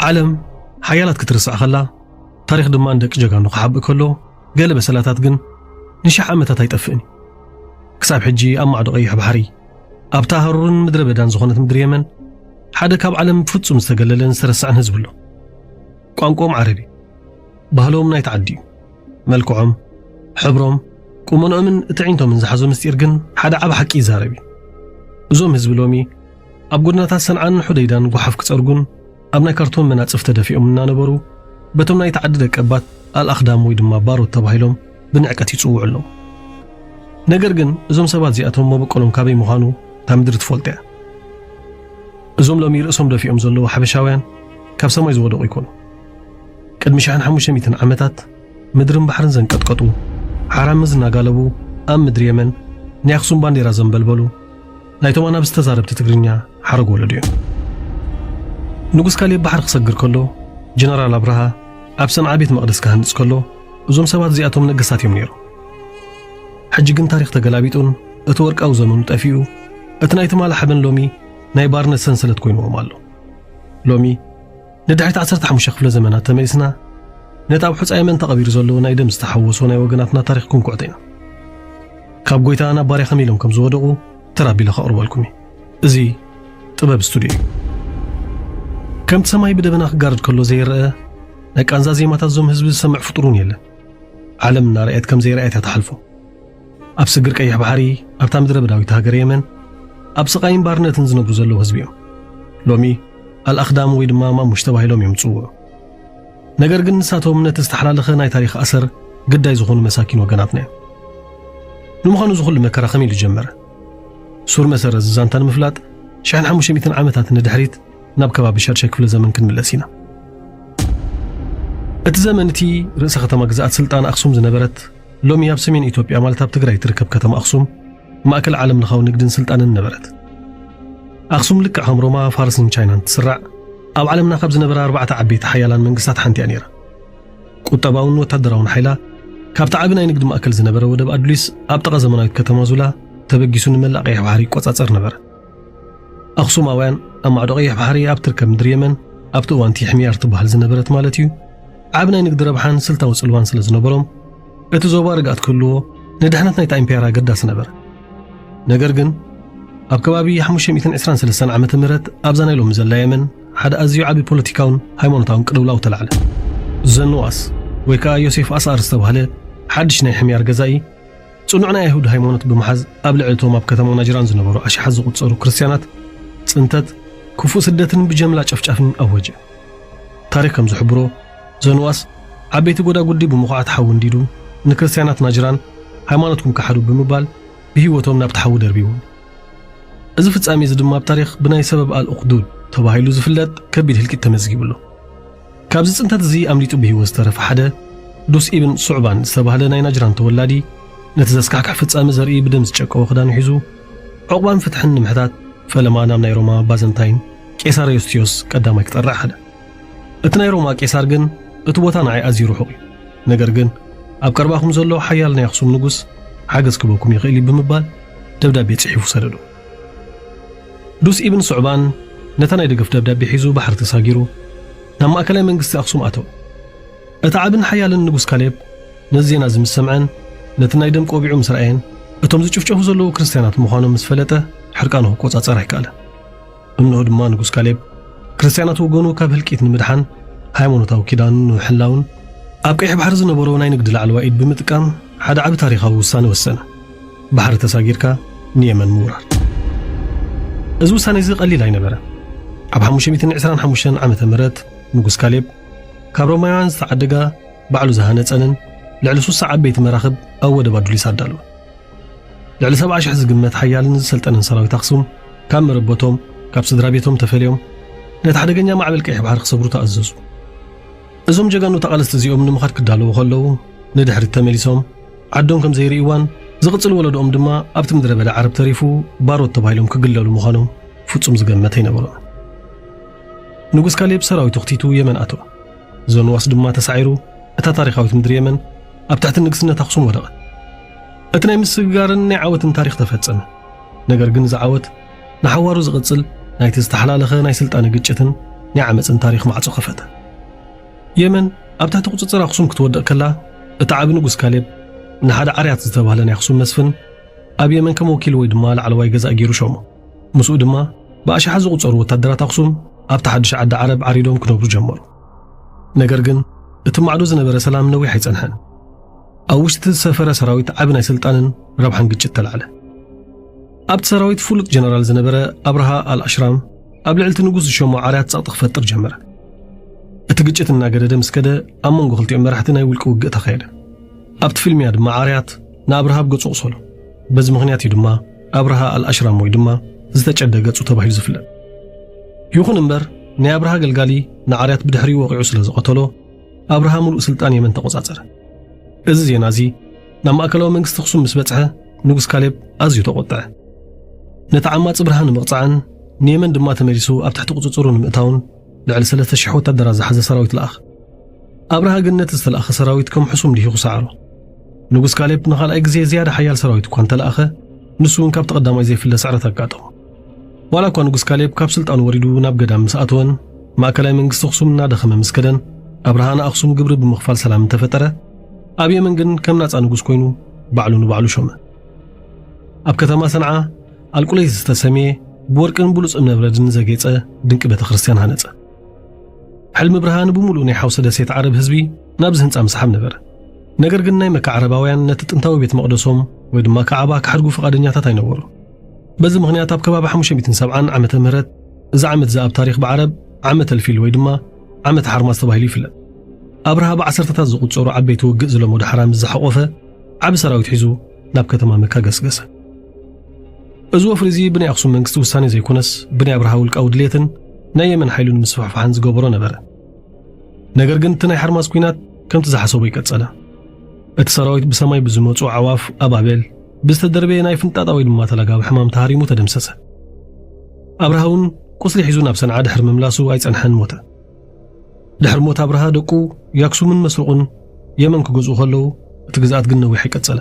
ዓለም ሓያላት ክትርስዕ ከላ፣ ታሪኽ ድማ ንደቂ ጀጋኑ ክሓብእ ከሎ፣ ገለ በሰላታት ግን ንሽሕ ዓመታት ኣይጠፍእን እዩ። ክሳብ ሕጂ ኣብ ማዕዶ ቀይሕ ባሕሪ፣ ኣብታ ሃሩርን ምድረ በዳን ዝኾነት ምድሪ የመን፣ ሓደ ካብ ዓለም ፍጹም ዝተገለለን ዝተረስዐን ህዝቢ ኣሎ። ቋንቋኦም ዓረቢ፣ ባህሎም ናይቲ ዓዲ እዩ። መልክዖም፣ ሕብሮም፣ ቁመንኦምን ትዕይንቶምን ዝሓዞ ምስጢር ግን ሓደ ዓቢ ሓቂ ይዛረብ እዩ። እዞም ህዝቢ ሎሚ ኣብ ጎድናታት ሰንዓን ሑደይዳን ጓሓፍ ክጸርጉን ኣብ ናይ ካርቶን መናጽፍ ተደፊኦም እናነበሩ፣ በቶም ናይቲ ዓዲ ደቀባት ኣልኣኽዳም ወይ ድማ ባሮት ተባሂሎም ብንዕቀት ይጽውዑ ኣለዉ። ነገር ግን እዞም ሰባት እዚኣቶም መበቆሎም ካበይ ምዃኑ እታ ምድሪ ትፈልጦ እያ። እዞም ሎሚ ርእሶም ደፊኦም ዘለዉ ሓበሻውያን ካብ ሰማይ ዝወደቑ ይኮኑ። ቅድሚ ሽሕን ሓሙሽተ ሚእትን ዓመታት ምድርን ባሕርን ዘንቀጥቀጡ፣ ሓራምዝ እናጋለቡ ኣብ ምድሪ የመን ናይ ኣኽሱም ባንዴራ ዘንበልበሉ፣ ናይቶም ኣናብስ ተዛረብቲ ትግርኛ ሓረግ ወለዱ እዮም። ንጉስ ካሌብ ባሕሪ ክሰግር ከሎ፣ ጀነራል ኣብርሃ ኣብ ሰንዓ ቤት መቕደስ ክሃንጽ ከሎ፣ እዞም ሰባት እዚኣቶም ነገስታት እዮም ነይሮም። ሕጂ ግን ታሪኽ ተገላቢጡን እቲ ወርቃዊ ዘመኑ ጠፊኡ፣ እቲ ናይ ትማሊ ሓበን ሎሚ ናይ ባርነት ሰንሰለት ኮይንዎም ኣሎ። ሎሚ ንድሕሪት ዓሰርተ ሓሙሽተ ክፍለ ዘመናት ተመሊስና፣ ነቲ ኣብ ሑጻ የመን ተቐቢሩ ዘሎ ናይ ደም ዝተሓወሶ ናይ ወገናትና ታሪኽ ክንኩዕቶ ኢና። ካብ ጎይታ ናብ ባርያ ከመይ ኢሎም ከም ዝወደቑ ተራ ኣቢለ ከቕርበልኩም እየ። እዚ ጥበብ ስቱድዮ እዩ። ከምቲ ሰማይ ብደበና ክጋረድ ከሎ ዘይረአ፣ ናይ ቃንዛ ዜማታት እዞም ህዝቢ ዝሰምዕ ፍጡር እውን የለን። ዓለም እናረኣየት ከም ዘይረኣየት እያ ትሓልፎ። ኣብ ስግር ቀይሕ ባሕሪ፣ ኣብታ ምድረ በዳዊት ሃገር የመን፣ ኣብ ስቓይን ባርነትን ዝነብሩ ዘለዉ ህዝቢ እዮም። ሎሚ ኣልኣኽዳም ወይ ድማ ማሙሽ ተባሂሎም እዮም ዝጽውዑ። ነገር ግን ንሳቶም ነቲ ዝተሓላለኸ ናይ ታሪኽ ኣሰር ግዳይ ዝኾኑ መሳኪን ወገናትና እዮም። ንምዃኑ እዚ ኩሉ መከራ ከመይ ኢሉ ጀመረ? ሱር መሰረት እዚ ዛንታ ንምፍላጥ ሽሕን ሓሙሽተ ሚእትን ዓመታት ንድሕሪት ናብ ከባቢ ሻድሻይ ክፍለ ዘመን ክንምለስ ኢና። እቲ ዘመን እቲ ርእሰ ከተማ ግዝኣት ስልጣነ ኣኽሱም ዝነበረት፣ ሎሚ ኣብ ሰሜን ኢትዮጵያ ማለት ኣብ ትግራይ ትርከብ ከተማ ኣኽሱም፣ ማእከል ዓለም ለኻዊ ንግድን ስልጣነን ነበረት። ኣኽሱም ልክዕ ከም ሮማ፣ ፋርስን ቻይናን ትስራዕ፣ ኣብ ዓለምና ካብ ዝነበራ ኣርባዕተ ዓበይቲ ሓያላን መንግስታት ሓንቲ እያ ነይራ። ቁጠባውን ወታደራውን ሓይላ ካብቲ ዓቢ ናይ ንግዲ ማእከል ዝነበረ ወደብ ኣዱሊስ ኣብ ጥቓ ዘመናዊት ከተማ ዙላ ተበጊሱ ንመላእ ቀይሕ ባሕሪ ይቆጻጸር ነበረ። ኣኽሱማውያን ኣብ ማዕዶ ቀይሕ ባሕሪ ኣብ ትርከብ ምድሪ የመን፣ ኣብቲ እዋንቲ ሕምያር ትበሃል ዝነበረት ማለት እዩ፣ ዓቢ ናይ ንግዲ ረብሓን ስልታዊ ጽልዋን ስለ ዝነበሮም፣ እቲ ዞባ ርግኣት ክህልዎ ንድሕነት ናይታ ኢምፔርያ ኣገዳሲ ነበረ። ነገር ግን ኣብ ከባቢ ሓሙሽተ ሚእትን ዕስራን ሰለስተን ዓመተ ምህረት ኣብዛ ናይ ሎሚ ዘላ የመን ሓደ ኣዝዩ ዓቢ ፖለቲካውን ሃይማኖታውን ቅልውላው ተላዕለ። ዘንዋስ ወይ ከኣ ዮሴፍ ኣስኣር ዝተባህለ ሓድሽ ናይ ሕምያር ገዛኢ ጽኑዕ ናይ ኣይሁድ ሃይማኖት ብምሓዝ ኣብ ልዕሊ እቶም ኣብ ከተማ ናጅራን ዝነበሩ ኣሽሓት ዝቑጸሩ ክርስትያናት ጽንተት፣ ክፉእ ስደትን ብጀምላ ጨፍጫፍን ኣወጀ። ታሪኽ ከም ዝሕብሮ ዘንዋስ ዓበይቲ ጎዳጉዲ ብምኹዓት ሓዊ እንዲዱ ንክርስትያናት ናጅራን ሃይማኖትኩም ክሓዱ ብምባል ብህይወቶም ናብቲ ሓዊ ደርቢዎም። እዚ ፍጻሜ እዚ ድማ ኣብ ታሪኽ ብናይ ሰበብ ኣል ኡኽዱድ ተባሂሉ ዝፍለጥ ከቢድ ህልቂት ተመዝጊቡ ኣሎ። ካብዚ ጽንተት እዚ ኣምሊጡ ብህይወት ዝተረፈ ሓደ ዱስ ኢብን ሱዕባን ዝተባህለ ናይ ናጅራን ተወላዲ ነቲ ዘስካሕክሕ ፍጻሜ ዘርኢ ብደም ዝጨቀወ ክዳኑ ሒዙ ዑቕባን ፍትሕን ንምሕታት ፈለማ ናብ ናይ ሮማ ባዘንታይን ቄሳር ዮስቲዮስ ቀዳማይ ክጠርዕ ሓደ። እቲ ናይ ሮማ ቄሳር ግን እቲ ቦታ ንዓይ ኣዝዩ ርሑቕ እዩ፣ ነገር ግን ኣብ ቀርባኹም ዘሎ ሓያል ናይ ኣኽሱም ንጉስ ሓገዝ ክበኩም ይኽእል እዩ ብምባል ደብዳቤ ጽሒፉ ሰደዶ። ዱስ ኢብን ሱዕባን ነታ ናይ ደገፍ ደብዳቤ ሒዙ ባሕሪ ተሳጊሩ ናብ ማእከላይ መንግስቲ ኣኽሱም ኣተወ። እቲ ዓብን ሓያልን ንጉስ ካሌብ ነዚ ዜና እዚ ምስ ሰምዐን ነቲ ናይ ደም ቆቢዑ ምስ ረኣየን እቶም ዝጭፍጨፉ ዘለዉ ክርስትያናት ምዃኖም ምስ ፈለጠ ሕርቃኑ ክቆጻጸር ኣይከኣለን። እንሆ ድማ ንጉስ ካሌብ ክርስትያናት ወገኑ ካብ ህልቂት ንምድሓን ሃይማኖታዊ ኪዳኑ ንምሕላውን ኣብ ቀይሕ ባሕሪ ዝነበሮ ናይ ንግዲ ላዕለዋይ ኢድ ብምጥቃም ሓደ ዓቢ ታሪኻዊ ውሳነ ወሰነ። ባሕሪ ተሳጊርካ ንየመን ምውራር። እዚ ውሳነ እዚ ቀሊል ኣይነበረን። ኣብ ሓሙሽተ ሚእትን ዕስራን ሓሙሽተን ዓመተ ምህረት ንጉስ ካሌብ ካብ ሮማውያን ዝተዓደጋ ባዕሉ ዝሃነጸንን ልዕሊ ሱሳ ዓበይቲ መራኽብ ኣብ ወደብ ኣዱሊስ ኣዳለወ። ልዕሊ ሰብዓ ሽሕ ዝግመት ሓያልን ዝሰልጠነን ሰራዊት ኣኽሱም ካብ መረበቶም፣ ካብ ስድራ ቤቶም ተፈልዮም ነቲ ሓደገኛ ማዕበል ቀይሕ ባሕሪ ክሰግሩ ተኣዘዙ። እዞም ጀጋኑ ተቓለስቲ እዚኦም ንምኻድ ክዳለዉ ከለዉ ንድሕሪት ተመሊሶም ዓዶም ከም ዘይርእይዋን ዝቕጽል ወለዶኦም ድማ ኣብቲ ምድረ በዳ ዓረብ ተሪፉ ባሮት ተባሂሎም ክግለሉ ምዃኖም ፍጹም ዝገመተ ኣይነበሮን። ንጉስ ካሌብ ሰራዊቱ ኣኽቲቱ የመን ኣተወ። ዘንዋስ ድማ ተሳዒሩ እታ ታሪኻዊት ምድሪ የመን ኣብ ትሕቲ ንግስነት ኣኽሱም ወደቐት። እቲ ናይ ምስግጋርን ናይ ዓወትን ታሪኽ ተፈጸመ። ነገር ግን እዚ ዓወት ንሓዋሩ ዝቕጽል ናይቲ ዝተሓላለኸ ናይ ስልጣነ ግጭትን ናይ ዓመፅን ታሪኽ ማዕፆ ከፈተ። የመን ኣብ ትሕቲ ቁፅፅር ኣኽሱም ክትወድቕ ከላ፣ እቲ ዓቢ ንጉስ ካሌብ ንሓደ ዓርያት ዝተባህለ ናይ ኣኽሱም መስፍን ኣብ የመን ከም ወኪል ወይ ድማ ላዕለዋይ ገዛኢ ገይሩ ሾሞ። ምስኡ ድማ ብኣሽሓት ዝቑጸሩ ወታደራት ኣኽሱም ኣብቲ ሓድሽ ዓዲ ዓረብ ዓሪዶም ክነብሩ ጀመሩ። ነገር ግን እቲ ማዕዶ ዝነበረ ሰላም ነዊሕ ኣይጸንሐን። ኣብ ውሽጢ ዝሰፈረ ሰራዊት ዓቢ ናይ ስልጣንን ረብሓን ግጭት ተላዕለ። ኣብቲ ሰራዊት ፍሉጥ ጀነራል ዝነበረ ኣብርሃ ኣልኣሽራም ኣብ ልዕሊ እቲ ንጉስ ዝሸሞ ዓርያት ጸቕጢ ክፈጥር ጀመረ። እቲ ግጭት እናገደደ ምስ ከደ ኣብ መንጎ ክልቲኦም መራሕቲ ናይ ውልቂ ውግእ ተኻየደ። ኣብቲ ፍልሚያ ድማ ዓርያት ንኣብርሃ ኣብ ገጹ ኣቑሰሎ። በዚ ምኽንያት እዩ ድማ ኣብርሃ ኣልኣሽራም ወይ ድማ ዝተጨደ ገጹ ተባሂሉ ዝፍለጥ። ይኹን እምበር ናይ ኣብርሃ ገልጋሊ ንዓርያት ብድሕሪኡ ወቒዑ ስለ ዝቐተሎ ኣብርሃ ምሉእ ስልጣን የመን ተቖጻጸረ። እዚ ዜና እዚ ናብ ማእከላዊ መንግስቲ ኣኽሱም ምስ በጽሐ ንጉስ ካሌብ ኣዝዩ ተቖጥዐ። ነቲ ዓማጺ ኣብርሃ ንምቕጻዕን ንየመን ድማ ተመሊሱ ኣብ ትሕቲ ቁጽጽሩ ንምእታውን ልዕሊ ሰለስተ ሽሕ ወታደራት ዝሓዘ ሰራዊት ለኣኸ። ኣብርሃ ግን ነቲ ዝተለኣኸ ሰራዊት ከም ሕሱም ድሂኹ ሰዓሮ። ንጉስ ካሌብ ንኻልኣይ ግዜ ዝያዳ ሓያል ሰራዊት እኳ እንተለኣኸ፣ ንሱ እውን ካብቲ ቀዳማይ ዘይፍለ ስዕረት ኣጋጠሞ። ዋላ እኳ ንጉስ ካሌብ ካብ ስልጣኑ ወሪዱ ናብ ገዳም ምስ ኣተወን ማእከላይ መንግስቲ ኣኽሱም እናደኸመ ምስ ከደን ኣብርሃ ንኣኽሱም ግብሪ ብምኽፋል ሰላም እንተፈጠረ፣ ኣብ የመን ግን ከም ናጻ ንጉስ ኮይኑ ባዕሉ ንባዕሉ ሾመ። ኣብ ከተማ ሰንዓ ኣልቁለይት ዝተሰምየ ብወርቅን ብሉጽ እምነ በረድን ዘጌጸ ድንቂ ቤተ ክርስቲያን ሃነጸ። ሕልሚ ኣብርሃ ንብምሉእ ናይ ሓውሲ ደሴት ዓረብ ህዝቢ ናብዚ ህንጻ ምስሓብ ነበረ። ነገር ግን ናይ መካ ዓረባውያን ነቲ ጥንታዊ ቤት መቕደሶም ወይ ድማ ካዕባ ክሓድጉ ፍቓደኛታት ኣይነበሩ። በዚ ምኽንያት ኣብ ከባቢ ሓሙሽተ ሚእትን ሰብዓን ዓመተ ምህረት፣ እዚ ዓመት እዚ ኣብ ታሪኽ ብዓረብ ዓመት ኣልፊል ወይ ድማ ዓመት ሓርማዝ ተባሂሉ ይፍለጥ። ኣብርሃ ብዓሰርተታት ዝቑጸሩ ዓበይቲ ውግእ ዝለመዱ ሓራምዝ ዝሓቖፈ ዓቢ ሰራዊት ሒዙ ናብ ከተማ መካ ገስገሰ። እዚ ወፍሪ እዚ ብናይ ኣኽሱም መንግስቲ ውሳኔ ዘይኮነስ ብናይ ኣብርሃ ውልቃዊ ድሌትን ናይ የመን ሓይሉ ንምስፍሕፋሕን ዝገበሮ ነበረ። ነገር ግን እቲ ናይ ሓርማዝ ኲናት ከምቲ ዝሓሰቦ ይቀጸለ። እቲ ሰራዊት ብሰማይ ብዝመጹ ኣዕዋፍ ኣባቤል ብዝተደርበየ ናይ ፍንጣጣ ወይ ድማ ተላጋቢ ሕማም ተሃሪሙ ተደምሰሰ። ኣብርሃ እውን ቁስሊ ሒዙ ናብ ሰንዓ ድሕሪ ምምላሱ ኣይጸንሐን ሞተ። ድሕሪ ሞት ኣብርሃ ደቁ ያክሱምን መስሩቕን የመን ክገዝኡ ከለዉ እቲ ግዝኣት ግን ነዊሕ ኣይቀጸለ።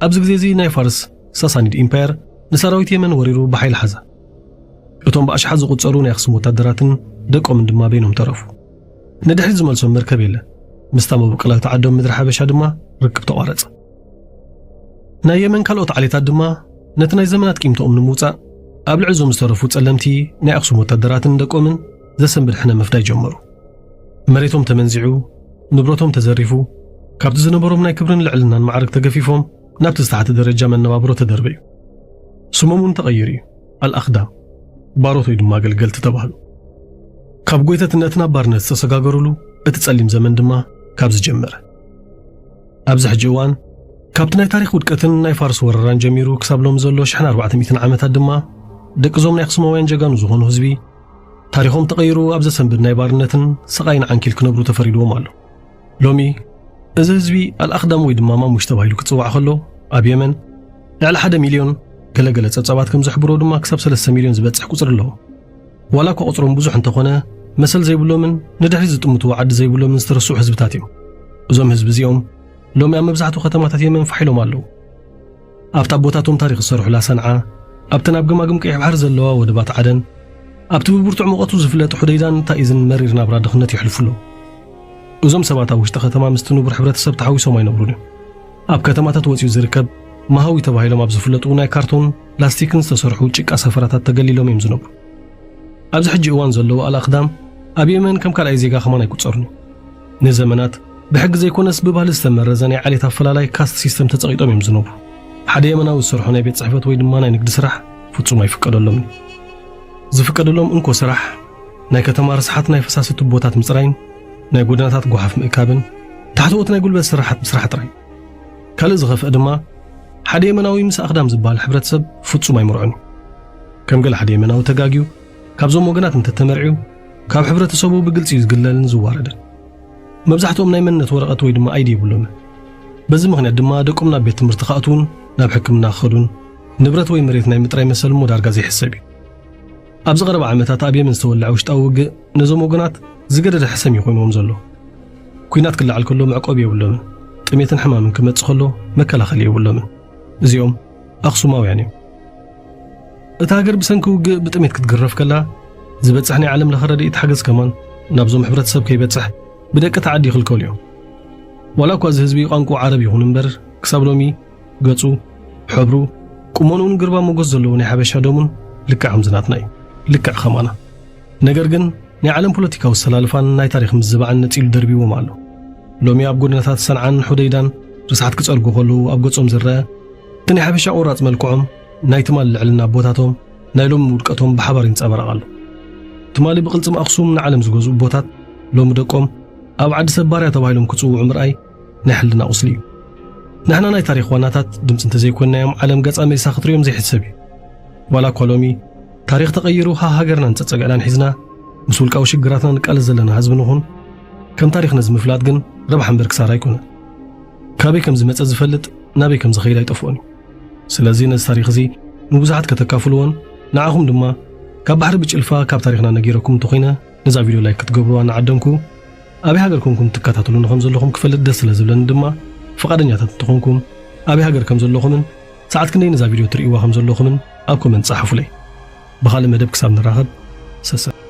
ኣብዚ ግዜ እዚ ናይ ፋርስ ሳሳኒድ ኢምፓየር ንሰራዊት የመን ወሪሩ ብሓይሊ ሓዛ። እቶም ብኣሽሓት ዝቑጸሩ ናይ ኣኽሱም ወታደራትን ደቆምን ድማ በይኖም ተረፉ። ንድሕሪት ዝመልሶም መርከብ የለን። ምስታ መበቆላዊት ዓዶም ምድሪ ሓበሻ ድማ ርክብ ተቋረጸ። ናይ የመን ካልኦት ዓሌታት ድማ ነቲ ናይ ዘመናት ቂምቶኦም ንምውጻእ ኣብ ልዕሊ እዞም ዝተረፉ ጸለምቲ ናይ ኣኽሱም ወታደራትን ደቆምን ዘሰንብድ ሕነ ምፍዳይ ጀመሩ። መሬቶም ተመንዚዑ፣ ንብረቶም ተዘሪፉ፣ ካብቲ ዝነበሮም ናይ ክብርን ልዕልናን ማዕረግ ተገፊፎም ናብቲ ዝተሓተ ደረጃ መነባብሮ ተደርበዩ። ስሞም እውን ተቐይሩ እዩ። ኣልኣኽዳም፣ ባሮት ወይ ድማ ኣገልገልቲ ተባህሉ። ካብ ጎይተትነት ናብ ባርነት ዝተሰጋገሩሉ እቲ ጸሊም ዘመን ድማ ካብዚ ጀመረ። ኣብዚ ሕጂ እዋን ካብቲ ናይ ታሪኽ ውድቀትን ናይ ፋርስ ወረራን ጀሚሩ ክሳብ ሎሚ ዘሎ ሽሕን ኣርባዕተ ሚእትን ዓመታት ድማ ደቂ እዞም ናይ ኣኽሱማውያን ጀጋኑ ዝኾኑ ህዝቢ ታሪኾም ተቐይሩ ኣብ ዘሰንብድ ናይ ባርነትን ስቓይን ዓንኪል ክነብሩ ተፈሪድዎም ኣሎ። ሎሚ እዚ ህዝቢ ኣልኣኽዳም ወይ ድማ ማሙሽ ተባሂሉ ክጽዋዕ ከሎ ኣብ የመን ልዕሊ ሓደ ሚልዮን፣ ገለገለ ጸብጻባት ከም ዝሕብሮ ድማ ክሳብ ሰለስተ ሚልዮን ዝበጽሕ ቁጽሪ ኣለዎ። ዋላ እኳ ቁጽሮም ብዙሕ እንተኾነ መሰል ዘይብሎምን ንድሕሪት ዝጥምትዎ ዓዲ ዘይብሎምን ዝተረስዑ ህዝብታት እዮም። እዞም ህዝቢ እዚኦም ሎሚ ኣብ መብዛሕትኡ ከተማታት የመን ፋሕ ኢሎም ኣለዉ። ኣብታ ኣቦታቶም ታሪኽ ዝሰርሑላ ሰንዓ፣ ኣብተን ኣብ ገማግም ቀይሕ ባሕሪ ዘለዋ ወደባት ዓደን፣ ኣብቲ ብብርቱዕ ሙቐቱ ዝፍለጥ ሑደይዳን ታኢዝን መሪር ናብራ ድኽነት የሕልፉ ኣለዉ። እዞም ሰባት ኣብ ውሽጢ ከተማ ምስቲ ንቡር ሕብረተሰብ ተሓዊሶም ኣይነብሩን እዮም። ኣብ ከተማታት ወጺኡ ዝርከብ መሃዊ ተባሂሎም ኣብ ዝፍለጡ ናይ ካርቶን ላስቲክን ዝተሰርሑ ጭቃ ሰፈራታት ተገሊሎም እዮም ዝነብሩ። ኣብዚ ሕጂ እዋን ዘለዉ ኣልኣኽዳም ኣብ የመን ከም ካልኣይ ዜጋ ከማን ኣይቁጸሩን እዮም። ንዘመናት ብሕጊ ዘይኮነስ ብባህሊ ዝተመረዘ ናይ ዓሌት ኣፈላላይ ካስት ሲስተም ተጸቒጦም እዮም ዝነብሩ። ሓደ የመናዊ ዝሰርሖ ናይ ቤት ጽሕፈት ወይ ድማ ናይ ንግዲ ስራሕ ፍጹም ኣይፍቀደሎምን። ዝፍቀደሎም እንኮ ስራሕ ናይ ከተማ ርስሓት ናይ ፈሳሲ ቱቦታት ምጽራይን ናይ ጎደናታት ጓሓፍ ምእካብን ታሕተዎት ናይ ጉልበት ስራሓት ምስራሕ ጥራይ። ካልእ ዝኸፍአ ድማ ሓደ የመናዊ ምስ ኣኽዳም ዝበሃል ሕብረተሰብ ፍጹም ኣይምርዖን እዩ። ከም ገለ ሓደ የመናዊ ተጋግዩ ካብዞም ወገናት እንተተመርዕዩ ካብ ሕብረተሰቡ ብግልጺ እዩ ዝግለልን ዝዋረድን። መብዛሕትኦም ናይ መንነት ወረቐት ወይ ድማ ኣይዲ የብሎምን። በዚ ምኽንያት ድማ ደቆም ናብ ቤት ትምህርቲ ክኣትዉን ናብ ሕክምና ክኸዱን ንብረት ወይ መሬት ናይ ምጥራይ መሰል እሞ ዳርጋ ዘይሕሰብ እዩ። ኣብዚ ቀረባ ዓመታት ኣብ የመን ዝተወልዐ ውሽጣዊ ውግእ ነዞም ወገናት ዝገደደ ሕሰም እዩ ኮይንዎም ዘሎ። ኲናት ክለዓል ከሎ መዕቆቢ የብሎምን። ጥሜትን ሕማምን ክመጽእ ከሎ መከላኸሊ የብሎምን። እዚኦም ኣኽሱማውያን እዮም። እታ ሃገር ብሰንኪ ውግእ ብጥሜት ክትግረፍ ከላ ዝበጽሕ ናይ ዓለም ለኸ ረድኤት ሓገዝ ከማን ናብዞም ሕብረተሰብ ከይበጽሕ ብደቂ ተዓዲ ይኽልከሉ እዮም። ዋላ እኳ እዚ ህዝቢ ቋንቋ ዓረብ ይኹን እምበር ክሳብ ሎሚ ገጹ፣ ሕብሩ፣ ቁመንኡን ግርባ ሞገስ ዘለዎ ናይ ሓበሻ ደሙን ልክዕ ከምዚ ናትና እዩ። ልክዕ ከማና። ነገር ግን ናይ ዓለም ፖለቲካዊ ኣሰላልፋን ናይ ታሪኽ ምዝባዕን ነጺሉ ደርቢዎም ኣሎ። ሎሚ ኣብ ጎደናታት ሰንዓን ሑደይዳን ርስሓት ክጸርጉ ከለዉ ኣብ ገጾም ዝረአ እቲ ናይ ሓበሻ ቁራጽ መልክዖም ናይ ትማል ልዕልና ኣቦታቶም ናይ ሎሚ ውድቀቶም ብሓባር ይንጸባረቕ ኣሎ። ትማሊ ብቕልጽም ኣኽሱም ንዓለም ዝገዝኡ ኣቦታት ሎሚ ደቆም ኣብ ዓዲ ሰብ ባርያ ተባሂሎም ክጽውዑ ምርኣይ ናይ ሕልና ቁስሊ እዩ። ንሕና ናይ ታሪኽ ዋናታት ድምፂ እንተዘይኮንናዮም ዓለም ገፃ መሊሳ ክትሪኦም ዘይሕሰብ እዩ። ዋላ እኳ ሎሚ ታሪኽ ተቐይሩ ሃ ሃገርናን ፀፀግዕናን ሒዝና ምስ ውልቃዊ ሽግራትና ንቃለስ ዘለና ህዝቢ ንኹን፣ ከም ታሪኽ ነዚ ምፍላጥ ግን ረብሓ እምበር ክሳራ ኣይኮነን። ካበይ ከም ዝመፀ ዝፈልጥ ናበይ ከም ዝኸይድ ኣይጠፍኦን እዩ። ስለዚ ነዚ ታሪኽ እዚ ንብዙሓት ከተካፍልዎን ንዓኹም ድማ ካብ ባሕሪ ብጭልፋ ካብ ታሪኽና ነጊረኩም እንተኾይነ ነዛ ቪድዮ ላይክ ክትገብሩዋ እናዓደምኩ፣ ኣበይ ሃገር ኮንኩም ትከታተሉኒ ከም ዘለኹም ክፈልጥ ደስ ስለ ዝብለኒ ድማ፣ ፍቓደኛታት እንተኾንኩም፣ ኣበይ ሃገር ከም ዘለኹምን ሰዓት ክንደይ ነዛ ቪድዮ ትርእይዋ ከም ዘለኹምን ኣብ ኮመንት ጸሓፉለይ። ብኻልእ መደብ ክሳብ ንራኸብ፣ ሰሰ።